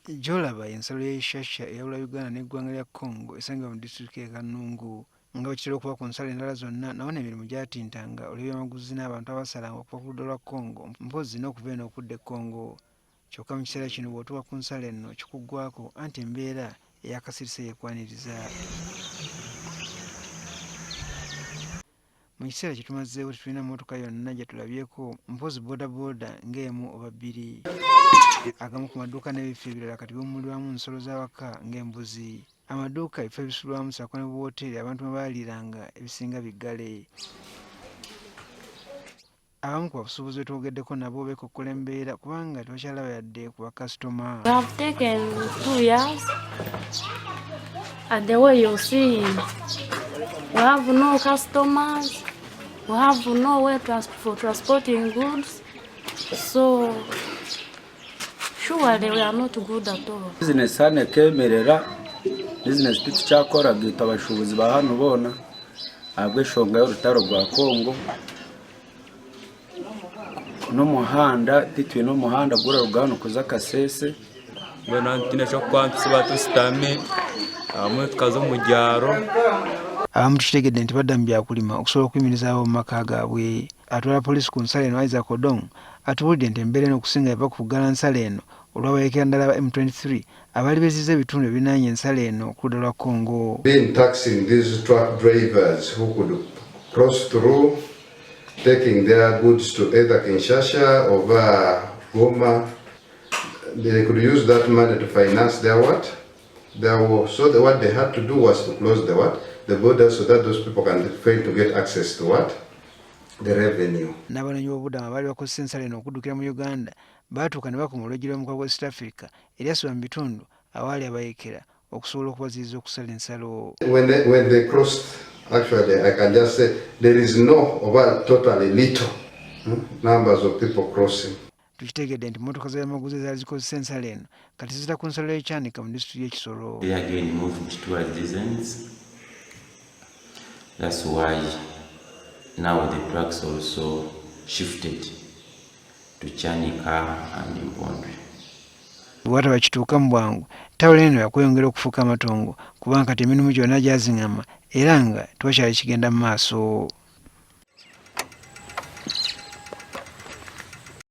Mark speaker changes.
Speaker 1: Gy'olaba y'ensalo y'e Ishasha eyawula Uganda n'eggwanga lya Congo esangibwa mu disitulikiti y'e Kanungu. Nga bwe kitera okuba ku nsalo endala zonna, na wano emirimu gyatintanga olw'ebyamaguzi n'abantu abasalanga okuva ku ludda lwa Congo mpozzi n'okuva eno okudda e Congo. Kyokka mu kiseera kino bw'otuuka ku nsalo eno kikuggwaako anti embeera ey'akasirise y'ekwaniriza. Mu kiseera kye tumazeewo tetulina mmotoka yonna gye tulabyeko mpozzi bodaboda ng'emu oba bbiri. Agamu ku maduuka n'ebifo ebirala kati biwummulirwamu nsolo z'awaka ng'embuzi. Amaduuka, ebifo ebisulwamu ssaako ne buwooteeri abantu mwe baaliiranga ebisinga biggale. Abamu ku basuubuzi be twogeddeko nabo beekokkola embeera kubanga tebakyalaba yadde ku bakasitoma.
Speaker 2: We have taken 2 years and the way you see, we have no customers, we have no way for transporting goods, so surely we are not good at all.
Speaker 3: Bizinesi hano ekemerera, bizinesi titukyakoraga itwe abashuubuzi ba hanu boona ahabw'enshonga y'orutaro rwa Congo n'omuhanda titwine omuhanda guraruga hanu kuza Kasese.
Speaker 4: Mbwenu hanu titwine ky'okukora nitusiiba tushutami, abamwe tukaza omu byaro.
Speaker 1: Abamu tukitegedde nti badda mu byakulima okusobola okuyimirizaawo mu maka gaabwe. Atwala poliisi ku nsalo eno Isaac Odong atubuulidde nti embeera eno okusinga yava ku kuggala nsalo eno olw'abayeekera ddala ba M23 abaali bezizza ebitundu ebirinaanye ensalo eno ku ludda lwa Congo.
Speaker 5: Been taxing these truck drivers who could cross through, taking their goods to either Kinshasa or Goma. They could use that money to finance their what? Their war. So what they had to do was to close the what? The borders so that those people can fail to get access to what? The revenue.
Speaker 1: N'abanoonyi b'obubudamu abaali bakozesa ensalo eno okuddukira mu Uganda baatuuka ne bakoma olweggi lw'omukago gwa East Africa eryassibwa mu bitundu awaali abayeekera okusobola okubaziyiza okusala ensalo.
Speaker 5: When they crossed, actually, I can just say there is no, or totally little numbers of people crossing.
Speaker 1: Tukitegedde nti mmotoka z'ebyamaguzi ezaali zikozesa ensalo eno kati ziyita ku nsalo y'e Kyanika mu disitulikiti y'e Kisoro.
Speaker 6: They again moved towards these ends. That's why now the trucks also shifted to Kyanika and Mpondwe.
Speaker 1: Bwe bakituuka mu bwangu, tawuni eno yakweyongera okufuuka amatongo kubanga kati emirimu gyonna gyazingama era nga tewakyali kigenda mu maaso.